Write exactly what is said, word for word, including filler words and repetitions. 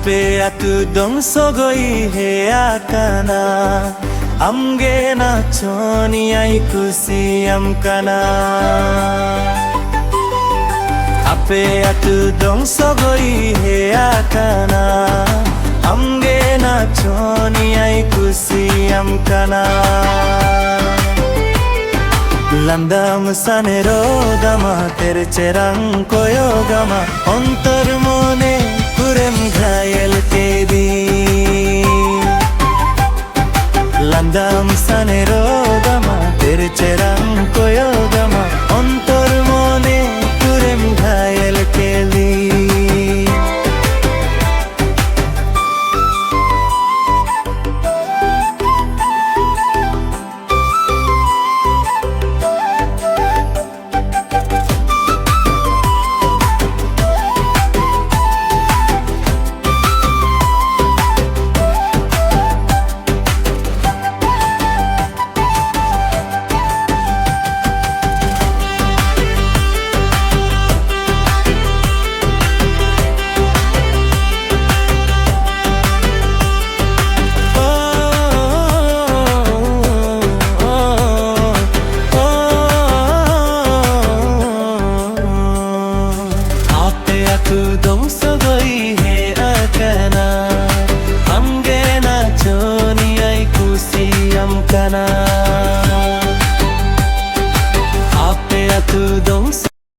ᱟᱯᱮ ᱟᱹᱛᱩ ᱫᱚᱝ ᱥᱚᱜᱚᱭ ᱦᱮᱡ ᱟᱠᱟᱱᱟ, ᱟᱢᱜᱮ ᱱᱟᱪᱚᱱᱤᱭᱟᱭ ᱠᱩᱥᱤᱭᱟᱢ ᱠᱟᱱᱟ᱾ ᱟᱯᱮ ᱟᱹᱛᱩ ᱫᱚᱝ ᱥᱚᱜᱚᱭ ᱦᱮᱡ ᱟᱠᱟᱱᱟ, ᱟᱢᱜᱮ ᱱᱟᱪᱚᱱᱤᱭᱟᱭ ᱠᱩᱥᱤᱭᱟᱢ ᱠᱟᱱᱟ᱾ ᱞᱟᱸᱫᱟᱢ ᱥᱟᱱᱮ ᱨᱚᱲ ᱟᱢᱟ, ᱛᱮᱨᱮ ᱪᱮᱨᱟᱝ ᱠᱚᱭᱚᱜ ᱟᱢᱟ, ᱚᱱᱛᱚᱨ ᱢᱚᱱᱮ ᱯᱩᱨᱟᱹᱢ ᱜᱷᱟᱭᱮᱞ ᱠᱮᱫᱤᱧ᱾ ᱞᱟᱸᱫᱟᱢ ᱥᱟᱱᱮ ᱨᱚᱲ ᱟᱢᱟ, ᱛᱮᱨᱮ ᱪᱮᱨᱟᱝ ᱠᱚᱭᱚᱜ ᱟᱢᱟ, ᱚᱱᱛᱚᱨ ᱢᱚᱱᱮ ᱯᱩᱨᱟᱹᱢ ᱜᱷᱟᱭᱮᱞ ᱠᱮᱫᱤᱧ᱾ ᱟᱯᱮ ᱟᱹᱛᱩ ᱫᱚᱝ ᱥᱚᱜᱚᱭ ᱦᱮᱡ ᱟᱠᱟᱱᱟ, ᱟᱢᱜᱮ ᱱᱟᱪᱚᱱᱤᱭᱟᱭ ᱠᱩᱥᱤᱭᱟᱢ ᱠᱟᱱᱟ᱾